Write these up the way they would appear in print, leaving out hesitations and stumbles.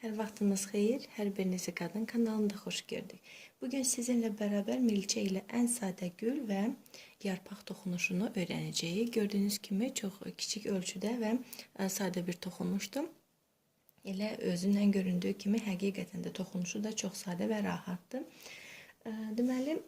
Hər vaxtınız xeyir, hər birinizi Qadın kanalında xoş gördük. Bugün sizinlə bərabər milçə ilə ən sadə gül və yarpaq toxunuşunu öyrənəcəyik. Gördüyünüz kimi çox kiçik ölçüdə və sadə bir toxunuşdur. Elə özündən göründüyü kimi həqiqətən də toxunuşu da çox sadə və rahatdır. Deməli,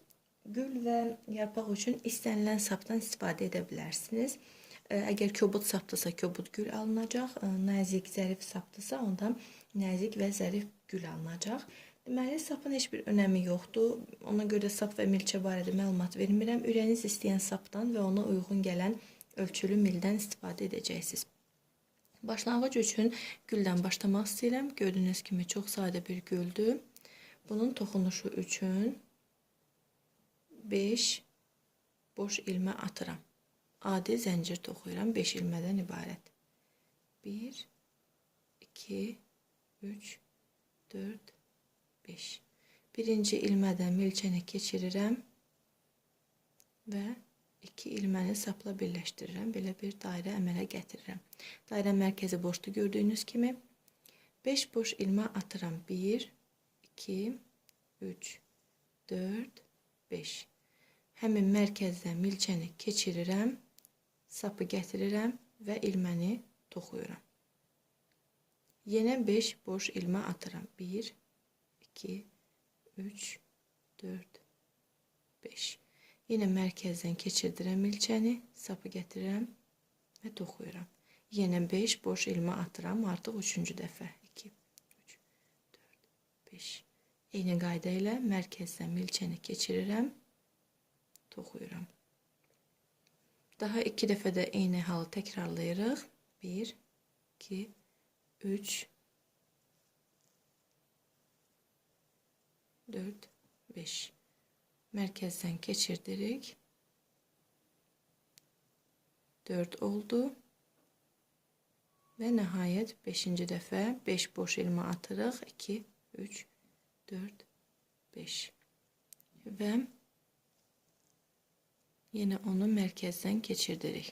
gül və yarpaq üçün istənilən sapdan istifadə edə bilərsiniz. Əgər kobud sapdırsa, kobud gül alınacaq. Nazik, zərif sapdırsa, onda nazik və zərif gül alınacaq. Deməli, sapın heç bir önəmi yoxdur. Ona görə sap və milçə barədə məlumat vermirəm. Ürəyiniz istəyən sapdan və ona uyğun gələn ölçülü mildən istifadə edəcəksiniz. Başlanğıc üçün güldən başlamaq istəyirəm. Gördüyünüz kimi çox sadə bir güldür. Bunun toxunuşu üçün 5 boş ilmə atıram. Adi zəncir toxuyuram, 5 ilmədən ibarət. 1, 2, 3, 4, 5. Birinci ilmədən milçəni keçirirəm və 2 ilməni sapla birləşdirirəm. Belə bir dairə əmələ gətirirəm. Dairə mərkəzi boşdur gördüyünüz kimi. 5 boş ilmə atıram. 1, 2, 3, 4, 5. Həmin mərkəzdən milçəni keçirirəm, sapı gətirirəm və ilməni toxuyuram. Yenə 5 boş ilmə atıram. 1, 2, 3, 4, 5. Yenə mərkəzdən keçirdirəm milçəni, sapı gətirirəm və toxuyuram. Yenə 5 boş ilmə atıram, artıq 3-cü dəfə. 2, 3, 4, 5. Eyni qayda ilə mərkəzdən milçəni keçirirəm, toxuyuram. Daha 2 dəfə də eyni halı təkrarlayırıq. 1, 2, 3, 4, 5. Mərkəzdən keçirdirik. 4 oldu. Və nəhayət 5-ci dəfə 5 boş ilmə atırıq. 2, 3, 4, 5. Və yenə onu mərkəzdən keçirdirik.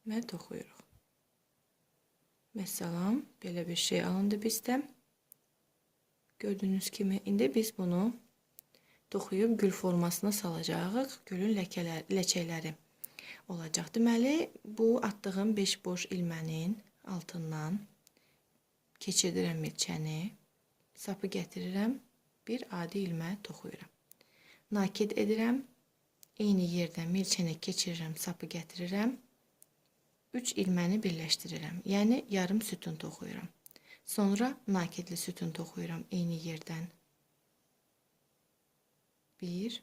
Və toxuyuruq. Məsələn, belə bir şey alındı bizdə. Gördüyünüz kimi, indi biz bunu toxuyub gül formasına salacağıq. Gülün ləçəkləri olacaq. Deməli, bu atdığım 5 boş ilmənin altından keçirdirəm milçəni, sapı gətirirəm, bir adi ilmə toxuyuram. Nakid edirəm, eyni yerdən milçəni keçirirəm, sapı gətirirəm, 3 ilməni birləşdirirəm, yəni yarım sütun toxuyuram. Sonra nakidli sütun toxuyuram eyni yerdən. 1,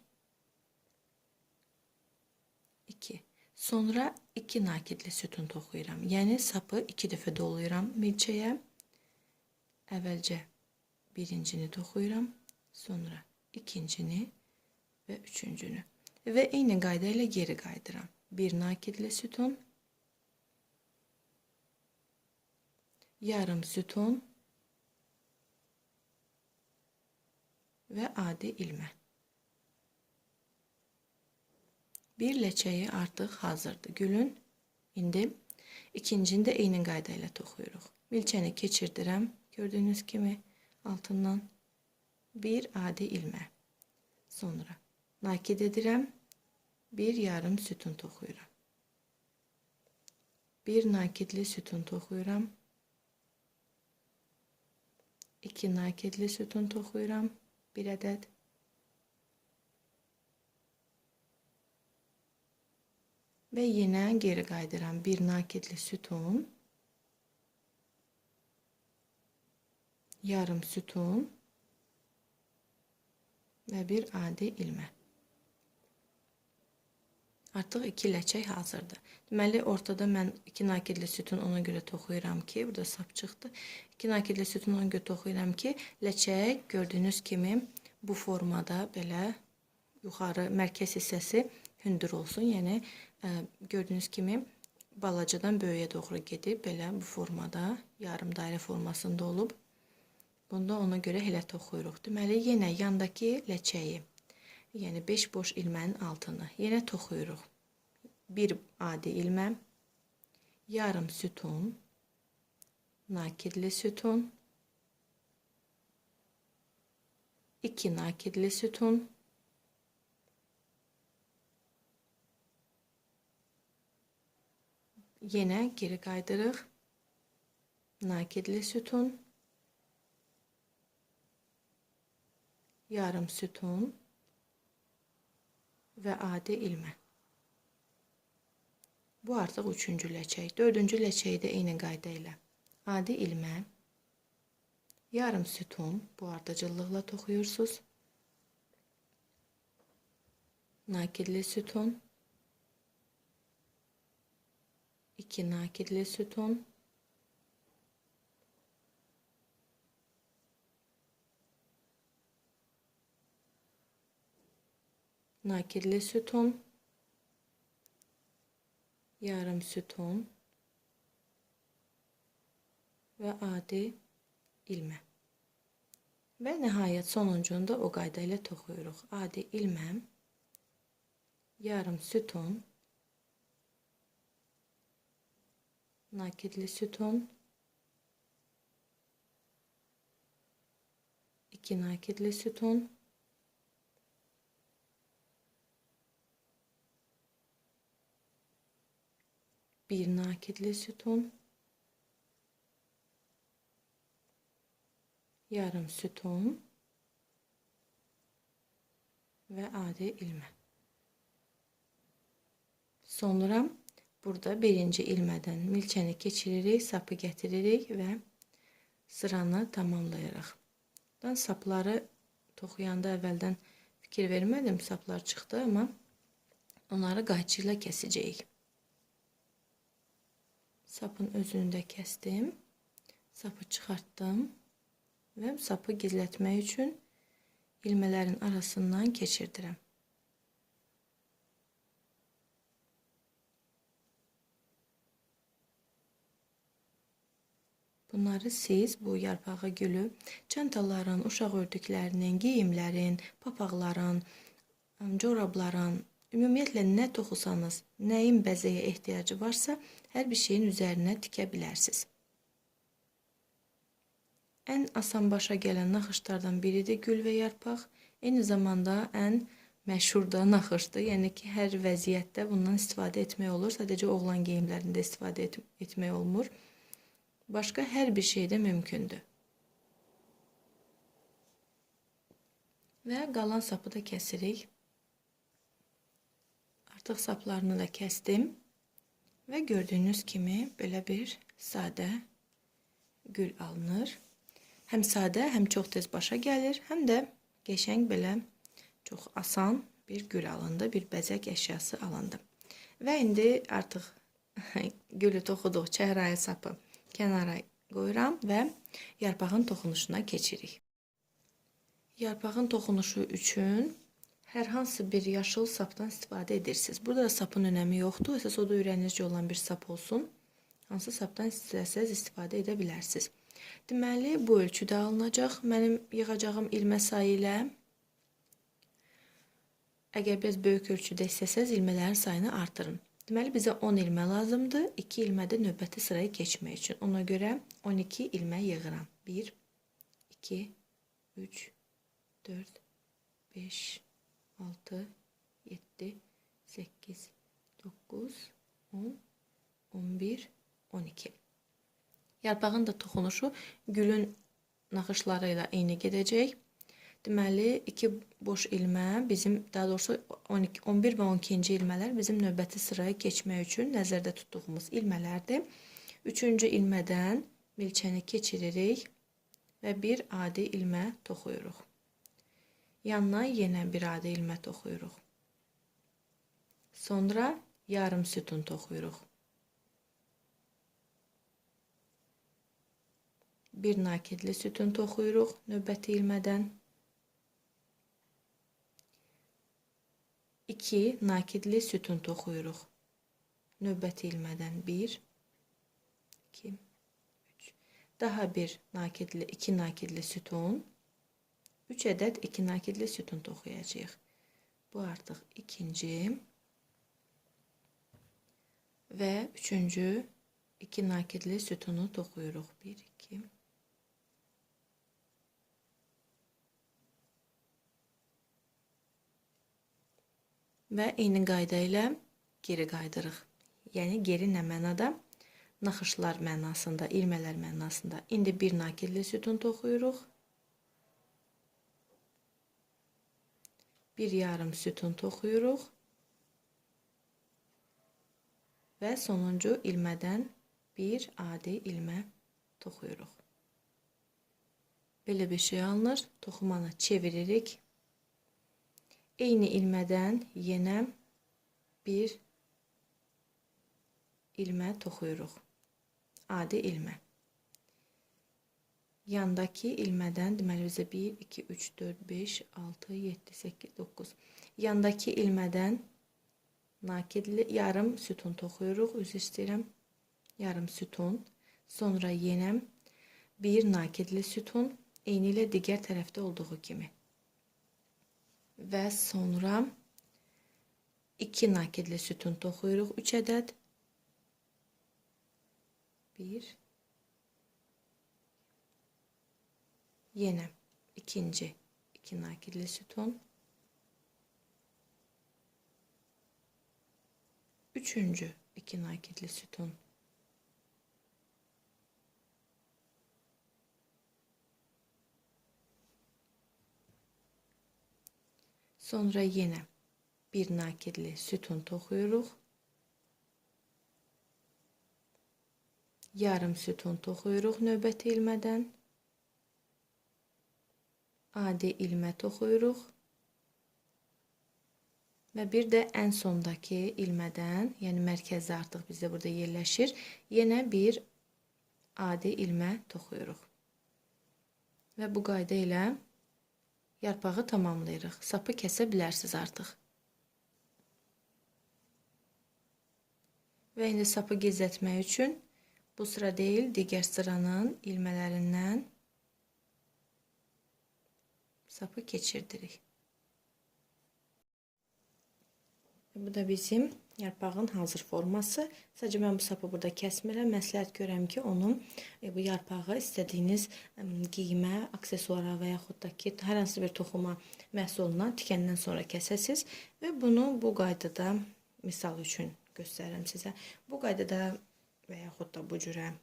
2. Sonra 2 nakidli sütun toxuyuram, yəni sapı 2 dəfə doluyuram milçəyə. Əvvəlcə birincini toxuyuram, sonra ikincini və üçüncünü. Və eyni qayda ilə geri qayıdıram. Bir nakidli sütun, yarım sütun və adi ilmə. Bir ləçəyi artıq hazırdır gülün. İndi ikincini də eyni qayda ilə toxuyuruq. Milçəni keçirdirəm, gördüyünüz kimi altından bir adi ilmə. Sonra nakid edirəm, bir yarım sütun toxuyuram. Bir nakidli sütun toxuyuram. 2 nakidli sütun toxuyuram, bir ədəd. Və yenə geri qayıdıram, bir nakidli sütun, yarım sütun və bir adi ilmə. Artıq 2 ləçək hazırdır. Deməli, ortada mən 2 nakidli sütun ona görə toxuyuram ki, burada sap çıxdı. 2 nakidli sütun ona görə toxuyuram ki, ləçək gördüyünüz kimi bu formada belə yuxarı mərkəz hissəsi hündür olsun. Yəni, gördüyünüz kimi balacadan böyüyə doğru gedib, belə bu formada yarım dairə formasında olub. Bunda ona görə elə toxuyuruq. Deməli, yenə yandakı ləçəyi, yəni 5 boş ilmənin altını yenə toxuyuruq. Bir adi ilmə, yarım sütun, Nakidli sütun, 2 nakidli sütun, yenə geri qaydırıq, nakidli sütun, yarım sütun və adi ilmə. Bu artıq üçüncü ləçək. Dördüncü ləçəyi də eyni qayda ilə adi ilmə, yarım sütun, bu ardıcıllıqla toxuyursunuz, nakidli sütun, 2 nakidli sütun, nakidli sütun, yarım sütun və adi ilmə. Və nəhayət sonuncunu da o qayda ilə toxuyuruq. Adi ilmə, yarım sütun, nakidli sütun, 2 nakidli sütun, 1 nakidli sütun, yarım sütun və adi ilmə. Sonra burada birinci ilmədən milçəni keçiririk, sapı gətiririk və sıranı tamamlayırıq. Ben sapları toxuyanda əvvəldən fikir vermədim, saplar çıxdı, amma onları qayçı ilə kəsicəyik. Sapın özünü də kəsdim, sapı çıxartdım və sapı gizlətmək üçün ilmələrin arasından keçirdirəm. Bunları siz, bu yarpağı gülü, çantaların, uşaq ördüklərinin, geyimlərin, papaqların, corabların, ümumiyyətlə nə toxusanız, nəyin bəzəyə ehtiyacı varsa, hər bir şeyin üzərinə tikə bilərsiniz. Ən asan başa gələn naxışlardan biridir gül və yarpaq. Eyni zamanda ən məşhur da naxışdır. Yəni ki, hər vəziyyətdə bundan istifadə etmək olur. Sadəcə oğlan geyimlərində istifadə etmək olmur. Başqa hər bir şeydə mümkündür. Və qalan sapı da kəsirik. Artıq saplarını da kəsdim. Və gördüyünüz kimi belə bir sadə gül alınır. Həm sadə, həm çox tez başa gəlir, həm də qəşəng belə çox asan bir gül alındı, bir bəzək əşyası alındı. Və indi artıq gülü toxuduq, çəhrayı sapı kənara qoyuram və yarpağın toxunuşuna keçirik. Yarpağın toxunuşu üçün hər hansı bir yaşıl sapdan istifadə edirsiniz. Burada da sapın önəmi yoxdur. Əsas o da ürəyinizcə olan bir sap olsun. Hansı sapdan istəsəniz istifadə edə bilərsiniz. Deməli, bu ölçüdə alınacaq mənim yığacağım ilmə sayı ilə. Əgər biraz böyük ölçüdə istəsəniz, ilmələrin sayını artırın. Deməli, bizə 10 ilmə lazımdır. 2 ilmə də növbəti sıraya keçmək üçün. Ona görə 12 ilmə yığıram. 1, 2, 3, 4, 5, 6, 7, 8, 9, 10, 11, 12. Yarpağın da toxunuşu gülün naxışları ilə eyni gedəcək. Deməli, 2 boş ilmə bizim, daha doğrusu 12, 11 və 12-ci ilmələr bizim növbəti sıraya keçmək üçün nəzərdə tutduğumuz ilmələrdir. 3-cü ilmədən milçəni keçiririk və bir adi ilmə toxuyuruq. Yanına yenə bir adi ilmə toxuyuruq. Sonra yarım sütun toxuyuruq. Bir nakidli sütun toxuyuruq növbəti ilmədən. 2 nakidli sütun toxuyuruq növbəti ilmədən. 1, 2, 3. Daha bir nakidli, 2 nakidli sütun. 3 ədəd 2 nakidli sütun toxuyacağıq. Bu artıq ikinci və üçüncü 2 nakidli sütunu toxuyuruq. 1, 2. Və eyni qayda ilə geri qayıdırıq. Yəni geri nə mənada? Naxışlar mənasında, ilmələr mənasında. İndi bir nakidli sütun toxuyuruq. Bir yarım sütun toxuyuruq. Və sonuncu ilmədən bir adi ilmə toxuyuruq. Belə bir şey alınır. Toxumanı çeviririk. Eyni ilmədən yenə bir ilmə toxuyuruq. Adi ilmə. Yandakı ilmədən, deməli bizə 1, 2, 3, 4, 5, 6, 7, 8, 9. Yandakı ilmədən nakidli yarım sütun toxuyuruq. Üzr istəyirəm. Yarım sütun. Sonra yenə bir nakidli sütun. Eyni ilə digər tərəfdə olduğu kimi. Və sonra 2 nakidli sütun toxuyuruq. 3 ədəd. 1. Yenə ikinci 2 nakidli sütun. Üçüncü 2 nakidli sütun. Sonra yenə bir nakidli sütun toxuyuruq. Yarım sütun toxuyuruq növbəti ilmədən. Adi ilmə toxuyuruq. Və bir də ən sondakı ilmədən, yəni mərkəzdə artıq bizdə burada yerləşir, yenə bir adi ilmə toxuyuruq. Və bu qayda ilə yarpağı tamamlayırıq. Sapı kəsə bilərsiniz artıq. Və indi sapı gizlətmək üçün bu sıra deyil, digər sıranın ilmələrindən sapı keçirdirik. Bu da bizim yarpağın hazır forması. Sadəcə mən bu sapı burada kəsmirəm. Məsləhət görürəm ki, onu bu yarpağı istədiyiniz geyimə, aksesuara və yaxud da ki, hər hansı bir toxuma məhsuluna tikəndən sonra kəsəsiniz. Və bunu bu qaydada misal üçün göstərirəm sizə. Bu qaydada və yaxud da bu cürə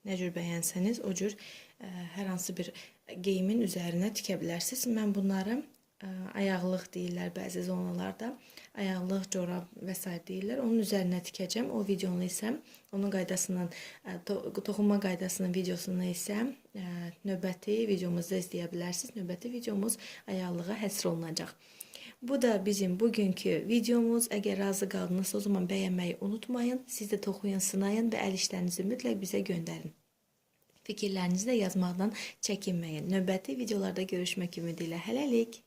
nə cür bəyənsəniz, o cür hər hansı bir geyimin üzərinə tikə bilərsiniz. Mən bunları ayaqlıq deyirlər bəzi zonalarda. Ayaqlıq, corab və s. deyirlər. Onun üzərinə tikəcəm. O videonu isə, onun qaydasının, toxunma qaydasının videosunu isə növbəti videomuzda izləyə bilərsiniz. Növbəti videomuz ayaqlığa həsr olunacaq. Bu da bizim bugünkü videomuz. Əgər razı qaldınızsa, o zaman bəyənməyi unutmayın. Siz də toxuyun, sınayın və əl işlərinizi mütləq bizə göndərin. Fikirlərinizi də yazmaqdan çəkinməyin. Növbəti videolarda görüşmək ümidi ilə hələlik.